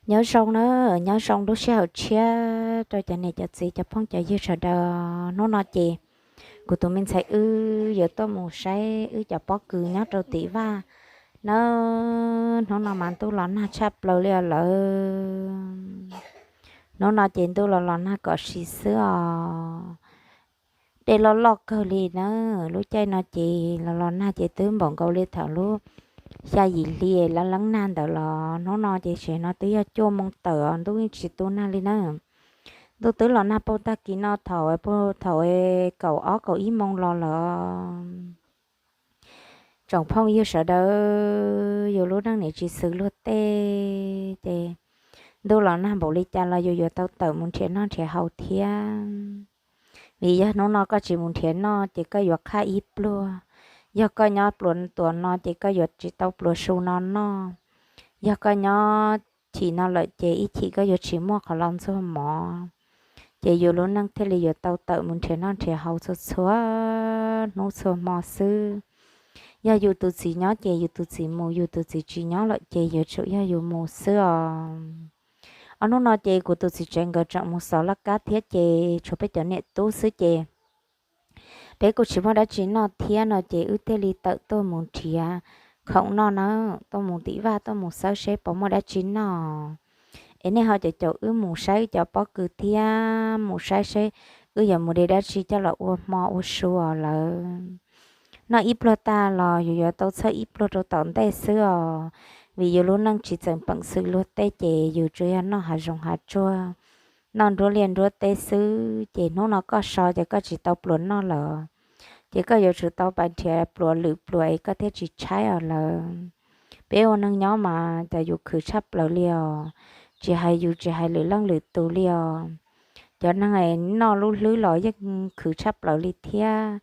Nyob zoo na, nyob zoo lub sij hawm tshiab rau cov niam cov txiv cov phooj cov ywg sawv daws. Hnub no ces kuv tus me ntxhais wb yuav tuaj mus saib wb cov pob kws nyob rau tim vaj na. Hnub no mas ntuj los nag tshaj plaws li os lawm. Hnub no ces ntuj los los nag kom si xwb os. Dej loj loj kawg li na. Lub caij no ces los los nag ces twb npaum nkaus li thaum lub xya yim hli leeb leeb nag ntawd los. Hnub no ces tam sim no twb yog cuaj moo tawm os, ntuj yeej tsis tu nag li na. Ntuj twb los nag puag tag kis no thaum, puag thaum kaum ob kaum ib moo los lawm. Tsoom phooj ywg sawv daws, yus lub neej nim tsis xws luag tej ces ntuj los nag npaum li cas los yus yuav tau tawm mus nrhiav noj nrhiav haus thiab. Vim yog hnub no koj tsis mus nrhiav noj ces koj yuav qhaj ib pluag. Yog koj nyob pluas tuas no ces koj yuav tsis tau pluas su no noj. Yog koj nyob chim no lawm ces ib chim koj yuav tsis muaj qhov los ntxuag mov. Ces yus lub neej thiaj li yuav tau tawm mus nrhiav noj nrhiav haus txhua txhua hnub txhua hmo xwb. Yog yus tus txiv nyob ces yus tus txiv mus, yus tus txiv tsis nyob lawm ces yuav tsum yog yus mus xwb os. Ob hnub no ces kuv tus txiv tsev nkawd tseem mus xov laj kab thiab ces tshuav peb cov niam tub xwb ces peb kuj tsis muaj dab tsi noj thiab no ces wb thiaj li tawm tuaj mus nrhiav khoom noj na, tuaj mus tim vaj tuaj mus xawb seb puas muaj dab tsi noj. Es nej ho caum caum wb mus saib wb cov pob kws thiab mus saib seb wb yuav mus de dab tsi coj los ua hmo ua su lawm. Noj ib pluag tag los yus yuav tau txhawj ib pluag rau tom ntej xwb os, vim yus lub neej tsis tseem peem xws luag tej ces yus tsuas yog noj hav zoov hav tsuag, noj nruab liaj nruab teb xwb ces hnub no koj so ces koj tsis tau pluas noj lawm, ces koj yuav tsum tau pais nrhiav pluas lwm pluas es koj thiaj tsis tshaib os lawm. Peb ua neeg nyob mas cas yus khwv tshaj plaws li os, tsis hais yus tsis hais lwm leej lwm tus li os. Cov neeg noj lub hlwb los yeej khwv tshaj plaws li thiab,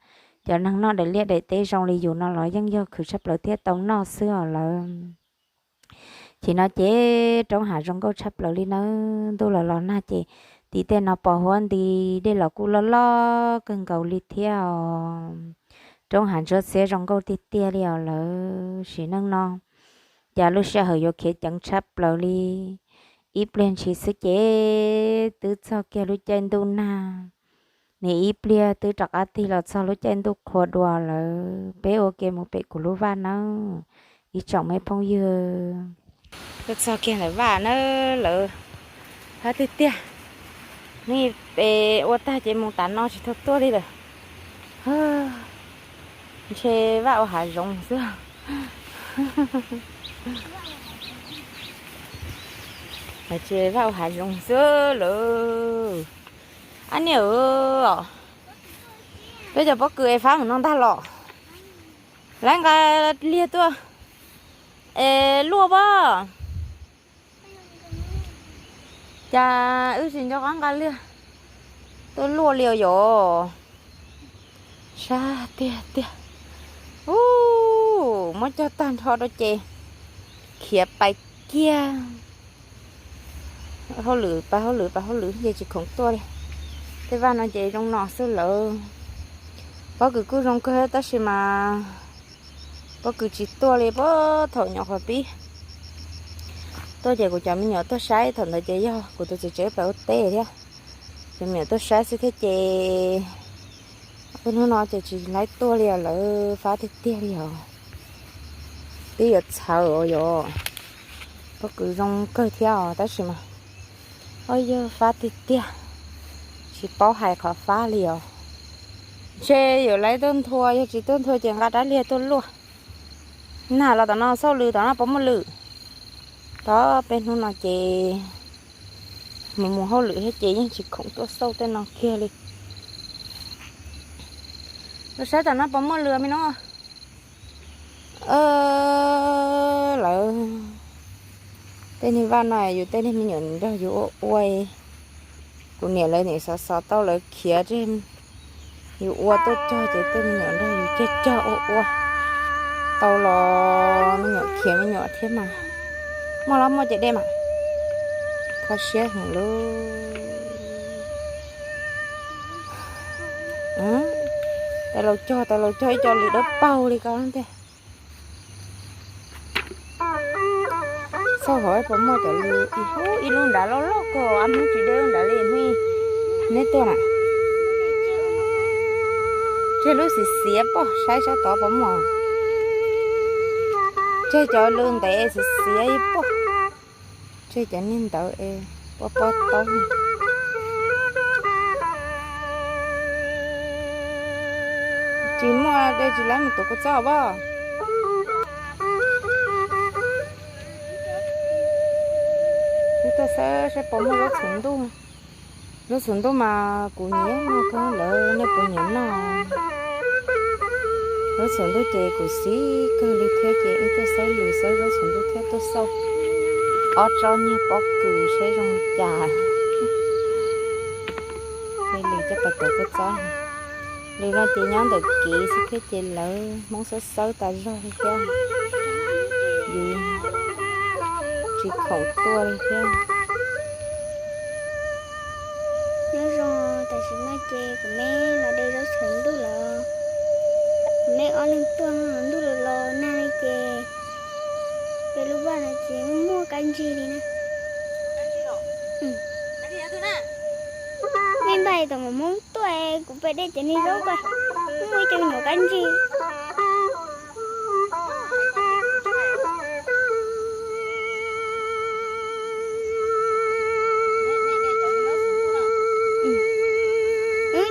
cov neeg noj daim liaj daim teb zoo li yus no los yeej yog khwv tshaj plaws thiab tau noj xwb os lawm. Ces no ces roob hav zoo nkauj tshaj plaws li nawb, ntuj los los nag ces tim tej no pos huab nti, dej los kuj loj loj kawg nkaus li thiab os. Roob hav ntsuab xiab zoo nkauj tiag tiag li os lawm. Sim neej no cas lub sij hawm yuav khiav ceev tshaj plaws li. Ib pliag ntshis xwb ces twb txog kiag lub caij ntuj nag, nim ib pliag twb rov qab tig los txog lub caij ntuj qhua dua lawm. Peb ua ke mus pem kuv lub vaj nawb ib tsoom me phooj ywg. Twb txog kiag ntawm vaj nawb lawm, fab tiag tiag. Hnub pem ua tag ces mus tas no tsis tau tuaj li lawm. Ntshe vaj ua hav zoov xwb. Ntshe vaj ua hav zoov xwb lawm. Ab niam, peb cov pob kws es fab mus no ntag los. Lawv nqa liag tuaj es luaj pab. Cas wb tsis nco qab nqa liag tuaj luaj li os yom. Sab tiag tiag. Ub, muab cog tag nrho rau ces khiav pais kiag. Hauj lwm pais hauj lwm, pais hauj lwm ces tsis khoom tuaj li. Tej vaj no ces zoo no xwb lawm. Pob kws kuj zoo kawg tab sis mas pob kws tsis tuaj li, puag thaum nyuam qhuav pib tuaj ces kuv cov me nyuam tuaj saib, thaum ntawd ces yog kuv tus txiv tsev pem ua teb thiab. Cov me nyuam tuaj saib xwb thiab ces hnub no ces tsis laib tuaj li os lawm, fab tiag tiag li os. Twb yuav txhawv os yom. Pob kws zoo kawg thiab os tab sis mas, o yog fab tiag tiag, tsis paub hais qhov fab li os. Ntshe yuav laib tuaj nthua, yog tsis tuaj nthua ces nqa rab liag tuaj luaj. Nag los tom no xauj lwm, tom no puas muaj lwm. Tom peb hnub no ces mus mus hauj lwm thiab ces yeej tsis khoom tuaj xauj tej no kiag li. Los saib tom no puas muaj lwm me no. Lawv tej niag vaj no yus tej niag me nyuam nrog yus ua ua. Kuv niam lawv nim xov xov tau lawv khiav, yus ua tuaj cog ces tej me nyuam nrog yus cog cog ua ua. Tau los me nyuam khiav me nyuam thiab mas. Muaj los muaj ces dej mas kho siab heev lub. Tau los cog, tau los cog ib co lwm dawb paug li ko tiag. Txog hov puas muaj cov lws ib lub nrad loj loj kawg, ab hnub tsis de lub nrad li hnub neb tuaj na. Tseg lub xiav xiav pob, saib sab tod puas muaj. Tseg cov lws ntev xiav xiav ib pob. Tseg cov niag ntawd es pob pob taub. Tsis muaj de tsis laib mus tuav kua txob pob. Wb tuaj saib saib puas muaj zaub txhuv ntuj. Zaub txhuv ntuj mas kuv nyiam noj kawg, lawv nej puas nyiam noj? Zaub txhuv ntuj ces kuv xis kawg li thiab ces wb tuaj saib lws saib zaub txhuv ntuj thiab tuaj xauj ob tsob niag pob kws saib zoo li cas. Li lws coj pais tuav kua txob. Lws no ces nyob ntawm kev xwb thiab ces lawv Hmoob xawb xawb tas zog li thiab. Yus tsis khoom tuaj li thiab. Nyob zoo, tam sim no ces kuv me los de zaub txhuv ntuj lawm. Kuv me ob leeg tuaj ntuj los los nag li ces peb lub vaj no ces muaj kab ntsig li na. Me npaj tom mus Hmoob tuaj, kuv pem dej ces niag zaub ko muaj ib co nyuam kab ntsig.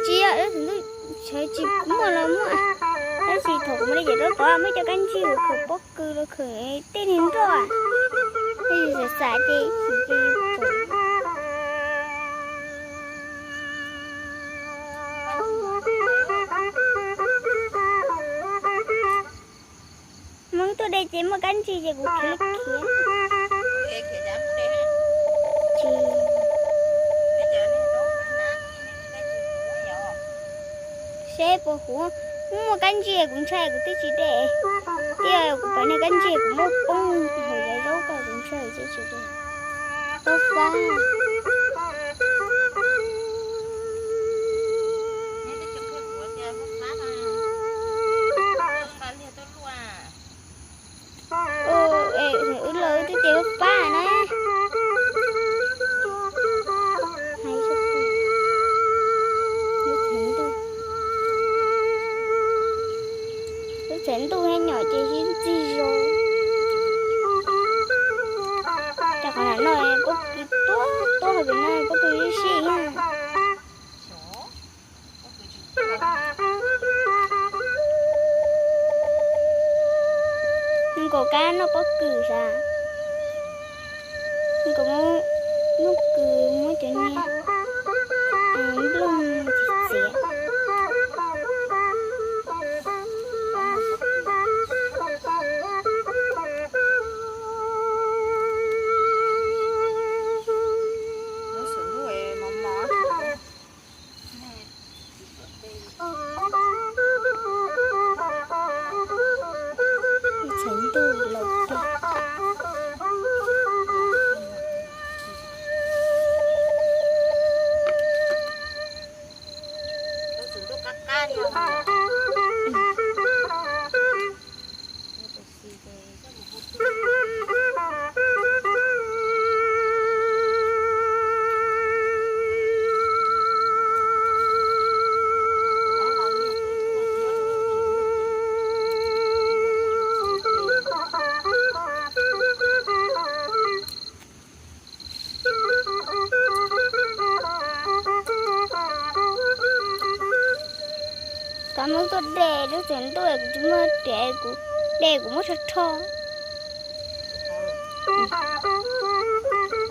Tsis yog, sawv tsis muaj los muaj, tab sis thaum kuv muaj li ces rau tod muaj ib co kab ntsig khawm pob kws los khawm tej niag nroj, xav xav ces Hmoob tuaj de ces muaj kab ntsig ces kuv khiav li khiav. Seb puas huv, muaj kab ntsig kuv ntshai kuv twb tsis de. Tias kuv pom niag kab ntsig kuv muab poob hauv cov zaub ko kuv ntshai kuv twb tsis de. Pob fab. Wb los wb twb tias pob fab na. Lub tsev ntuj nyom ces sib ntxig zog. Ces qhov no pob kws tuab tuab hauv pem no pob kws sib sib na. Nkaus kab noj pob kws sav. Nkaus muab noj kws muab cov niag nplooj txiav. Txheev ntuj laus tiag. Koj muab tuaj de lub tsev ntuj kuv tsis muaj riam kuv de kuv muab rho rho.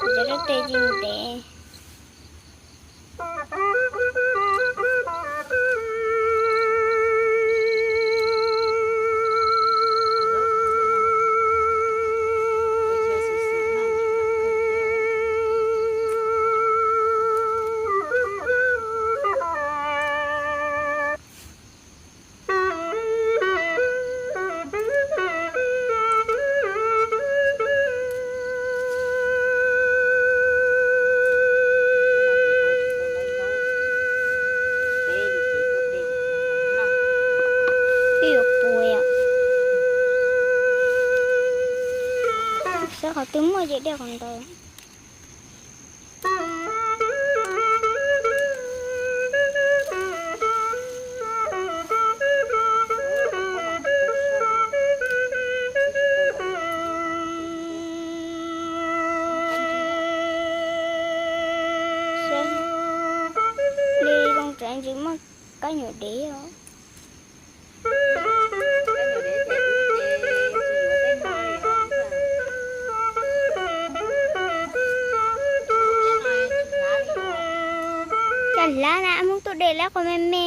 Kuv cov rab tes tsis ntev. Dej qhov ntawd. Li zoo tsev ntsis muaj kab nyuam dev os. Cov hlav na, muab tus dej lawv qhov me me.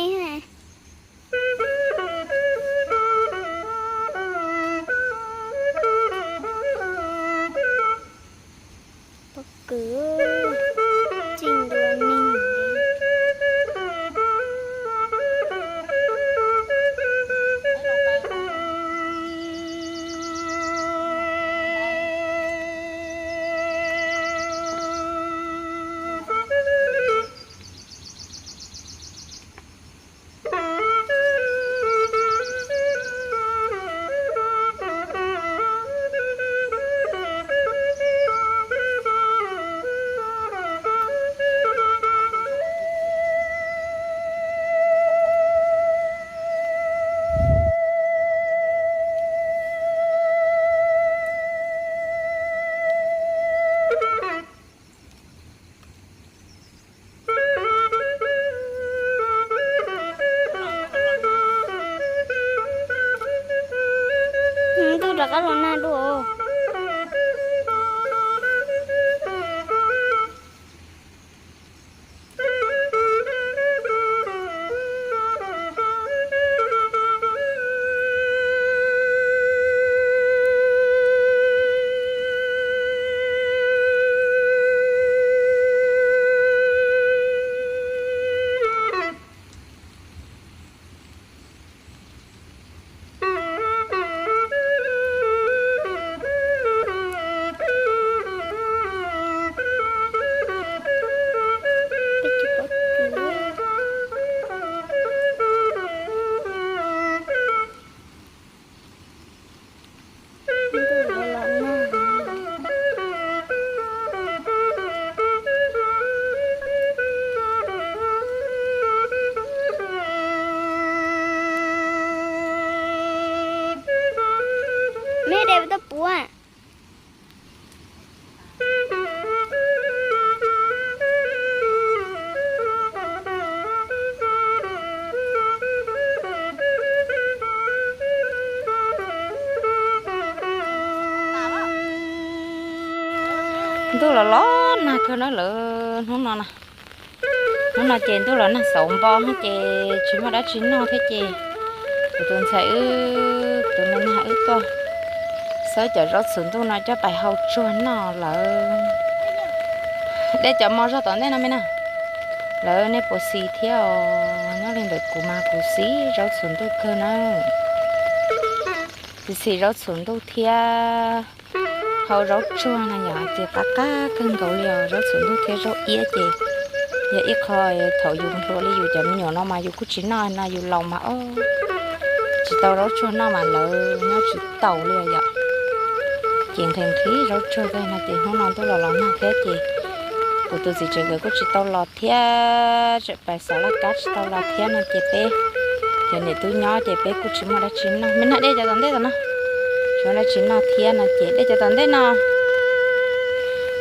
Pob kws txij ntua neeg. Ntuj rov qab los nag dua. Mej de tau puv. Ntuj los los nag kawg na lawm hnub no na. Hnub no ces ntuj los nag xauv npo ces tsis muaj dab tsi noj thiab ces kuv tus ntxhais wb, kuv tus me nag wb tuaj xawb cov zaub txhuv ntuj no coj pais hau tsuag noj lawm. De cov mov zog tom ntej no me na. Lawv nej puas xis thiab os? Nyob li ntawm kuv mas kuv xis zaub txhuv ntuj kawg na. Xis xis zaub txhuv ntuj thiab hau zaub tsuag no yom, ces qab qab kawg nkaus li os. Zaub txhuv ntuj thiab zaub iab ces yog ib qho thaum yus hluas li yus cov me nyuam no mas yus kuj tsis noj no, yus laus mas os, tsis tau zaub tsuag noj mas lawv nyob tsis taus li yom. Ces nqhis nqhis zaub tsuag kawg no ces hnub no ntuj los los nag thiab ces kuv tus txiv tsev nkawd kuj tsis tau los thiab, tseem pais xov laj kab tsis tau los thiab no ces peb cov niam tub nyob ces peb kuj tsis muaj dab tsi noj. Me nag de cov tom ntej tom no, tsis muaj dab tsi noj thiab no ces de cov tom ntej no.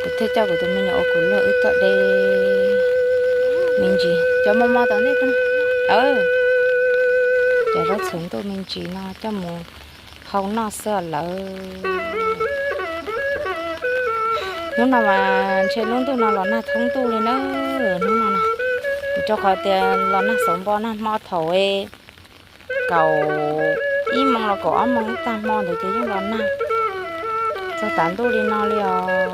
Kuv thiaj coj kuv tus me nyuam ua kuv luag wb tuaj de me ntsis cov mos mos tom ntej ko. Cov zaub txhuv ntuj me ntsis no coj mus hau noj xwb lawm. Hnub no mas ntshe lub ntuj no los nag thoob ntuj li na. Hnub no na, rau qhov tias los nag xauv npo nag hmo thaum kaum ib moos los kaum ob moos ib tag hmo ntawd ces yeej los nag txog tav ntuj li no li os.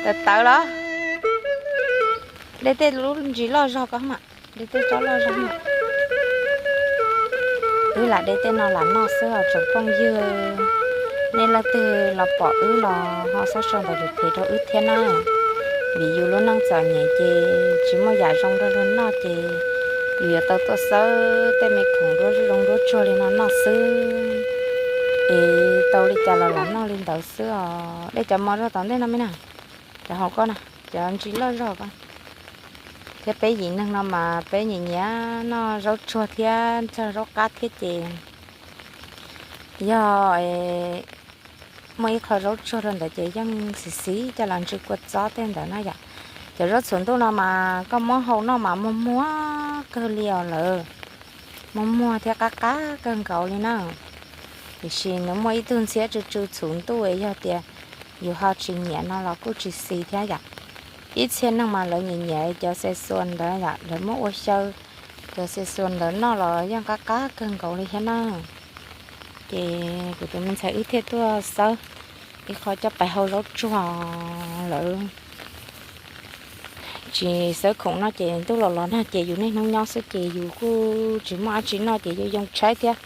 Tawv tawv los de tej lub ntsis loj zog ko mas, de tej tsob loj zog mas. Wb lam de tej no lam noj xwb os tsoom phooj ywg. Nej leej twg los pom wb los ho xob sau ntawv phem rau wb thiab na, vim yus lub neej txom nyem ces tsis muaj yam zoo rau luag noj ces yus yuav tau tuaj xawb tej me khoom nruab zoo nruab tsuag li no noj xwb. Es tau li cas los lam noj li ntawd xwb os. Dej cov mov zog tom ntej no me na, cov hauv ko na, cov ntsis loj zog ko. Thiab peb yim neeg no mas peb nyiam nyiam noj zaub tsuag thiab nrog zaub qab thiab ces yog muaj ib qho zaub tsuag rau ntawd ces yeej xis xis coj los ntsis kua txob tej ntawd no yom. Cov zaub txhuv ntuj no mas koj muab hau noj mas muag muag kawg li os lawm, muag muag thiab qab qab kawg nkaus li na. Tiam sis nws muaj ib tug ntxhiab tsw tsw txhuv ntuj es yog tias yus ho tsis nyiam no los kuj tsis xis thiab yom. Ib txhia neeg mas lawv nyiam nyiam cov xe xuas ntawd yom, lawv muab ua xyaw, cov xe xuas ntawd noj los yeej qab qab kawg nkaus li thiab na. Ces kuv tus me ntxhais wb thiaj tuaj xawb ib qho coj pais hau zaub tsuag lawm. Tsis xawb khoom no ces ntuj los los nag ces yus niaj hnub nyob xwb ces yus kuj tsis muaj dab tsi noj ces yoo yoo tshaib thiab.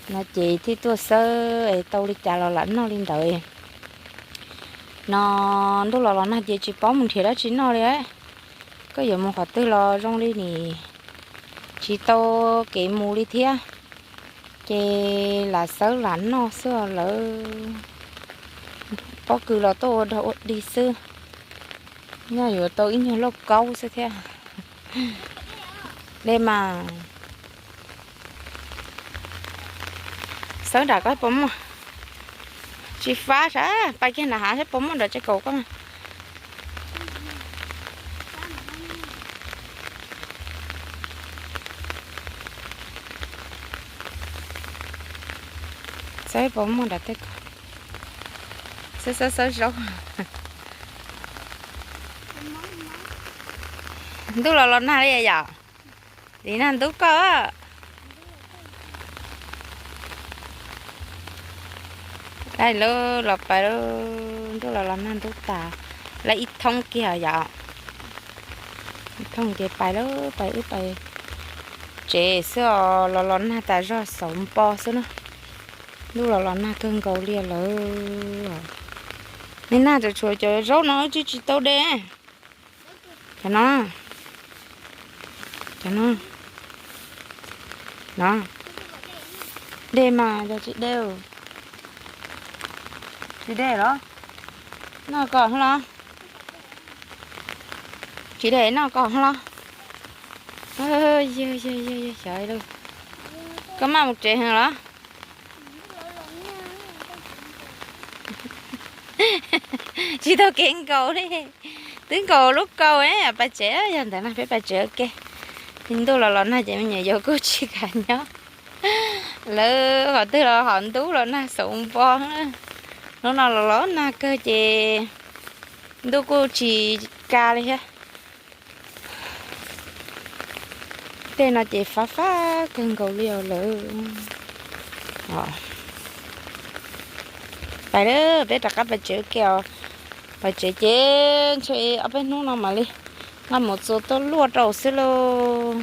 No ces thiaj tuaj xawb es tau li cas los lam noj li ntawd. No ntuj los los nag ces tsis paub mus nrhiav dab tsi noj li. Koj yuav mus qhov twg los zoo li nim tsis tau kev mus li thiab, ces lam xawb lam noj xwb os lawm. Pob kws los tuaj ua dog ua dig xwb, noj yuav tau ib nyuag lauj kaub xwb thiab. Dej mas. Xawb nram koj puas muaj? Tsis fab sav, pais kiag nram hav saib puas muaj nram tsev kaum koj. Xawb puas muaj nram tej ko. Xawb xawb xawb zaub. Ntuj los los nag li yom. Li nag ntub koj. Dai lawm los pais lawm, ntuj los los nag ntub tas. Lawm ib thoob kiag yom. Ib thoob ces pais lawm, pais wb pais tsev xwb os, los los nag tas zog xauv npo xwb na. Ntuj los los nag kawg nkaus li lawm. Niaj nag tsuas tshuav cov zaub no tsis tsis tau de. Cov no, cov no, no, dej mas cov tsis de. Tsis de los? Noj kom los? Tsis de noj kom los? Yog yog yog yog xyov li. Koj maj mus tsev heev los? Tsis tau kev nkaus li. Twb nkaus lub kaus pais tsev, yog ntawd no peb pais tsev ua ke. Ntuj los los nag ces me nyuam yaus kuj tsis kam nyob lawm, qhov twg los hom ntub los nag xauv npo. Hnub no los los nag kawg ces ntuj kuj tsis ka li thiab. Tej no ces fab fab kawg nkaus li os lawm. Pais lawm, peb rov qab pais tsev ua ke os. Pais tsev ces ntshe ob peb hnub no mam li nqa mus txua tuaj luaj rau xwb lauj.